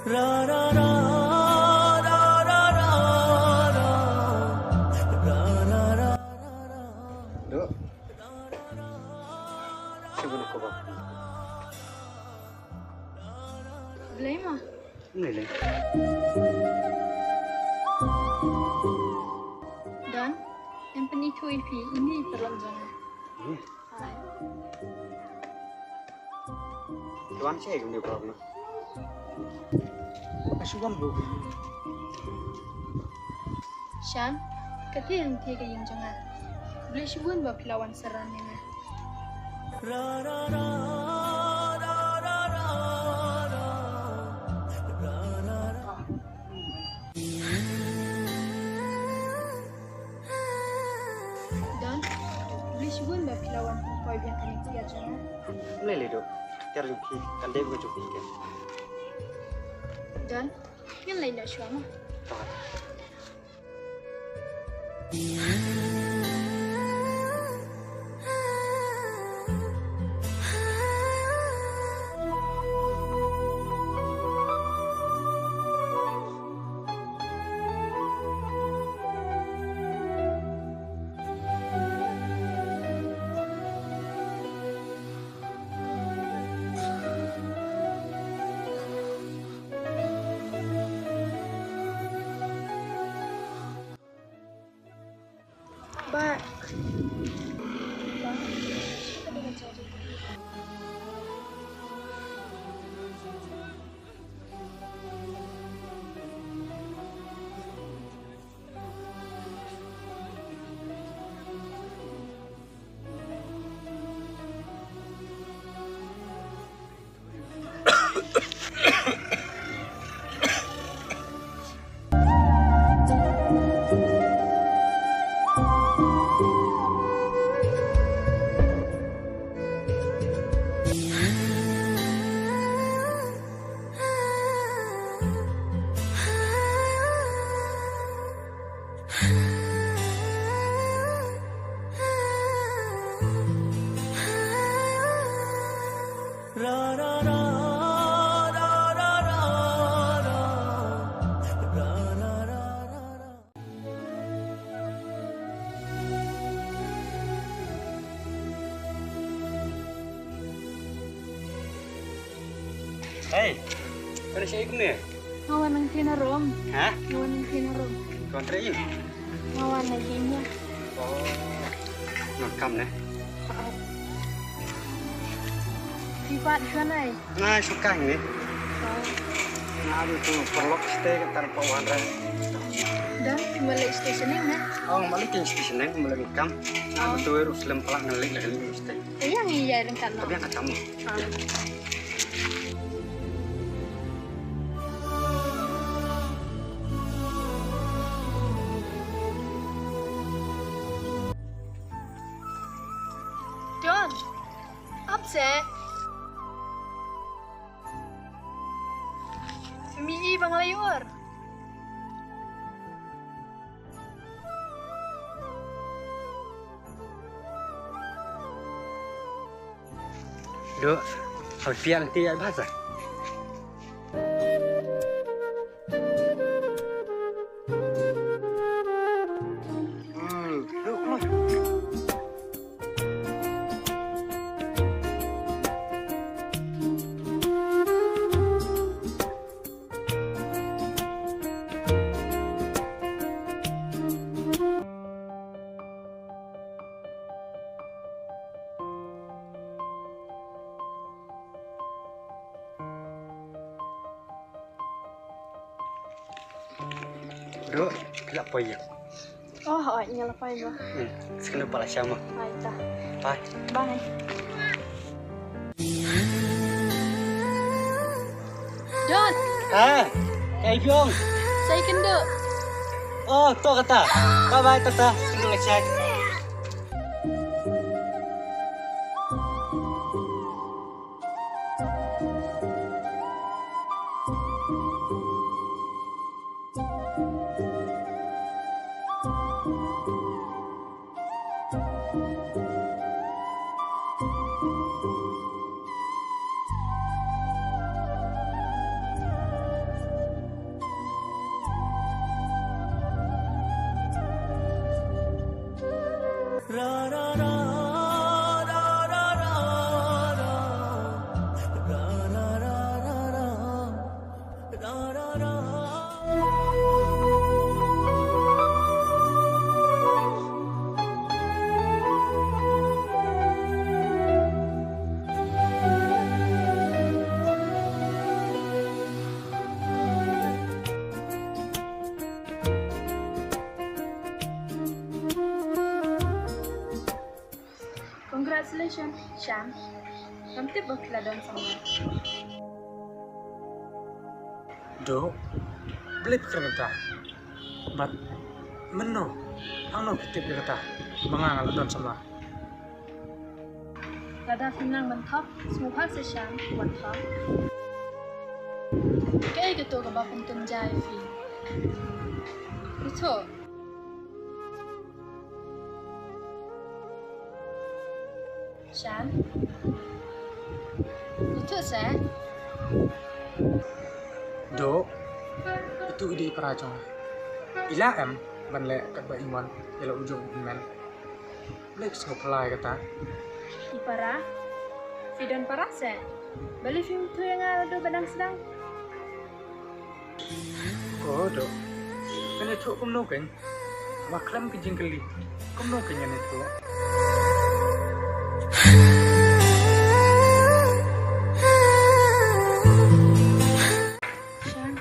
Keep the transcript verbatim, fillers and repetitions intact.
Dok. Sibun ko ba. Blei ma. Blei. Don, em pynithuh ïa phi, ine i paralok jong nga. Hmm. Tuan che kumne problem. Asugan bu. Shan, kate hangte ka ïing jong nga. Khublei shibun ba phi la wan saran ïa nga. Don, khublei shibun ba phi la wan pynpoi biang kane ka tiar jong nga. Ym lei lei Dok, tiar jong phi kan dei bad ka jong phi kan. Don, ngin leit noh shuwa mo. Ba. Hei, kane shaei kumne? Nga wan nangtei na Rom. Ha? Nga wan nangtei na Rom. Ka wan trei ïing? Nga wan na ïing ïa. Oh. Ngan kam ne? Phi pat ka nai? Nga shu kai ne. Oh. Nga adu tu paralok site ka tar pa wan ra. Da, ma leit station ne? Oh, ma leit station ne, ma leit kam. Nga adu tu eru slem palak ngan leit lagi station. Ïa ngi ïa ryngkat noh. Ka biang ka tam. Don, ap seh. Mih i ba nga la ïoh. Dok, hau piang ti ai bahasa. Hmm, dok, keluar. Dok, phi lah poi ïa. Oh, hooid, nga la poi mo. Hmm, sa kynduh pat la sha mo. Hooid, ta. Bye. Bye. Don. Ah, kaei phi ong? Sa ïakynduh. Oh, to kata. Bye bye, tata. Kynduh lashai. Shan, Shan, ngam tip ba phi la don samla. Doh, balei phi kren kata? Bad mynno, hangno phi tip ïa kata ba nga nga la don samla? Lada phi nang ban thok, sngewbha sa Shan, wan thok. Kaei kato kaba pyntynjai ïa phi? Ito. Shan. Ito sa. Doh, itu i dei i para jong nga. I la em ban leh katba i mon ïa la u jong u hynmen. Balei phi sngewphylla ïa kata? I para? Phi don para sa? Balei phim ïathuh ïa nga naduh ba dang sdang? Ko Doh. Ngan ïathuh kumno keiñ? Ba khlem ka jingkylli, kumno keiñ ngan ïathuh? Shan.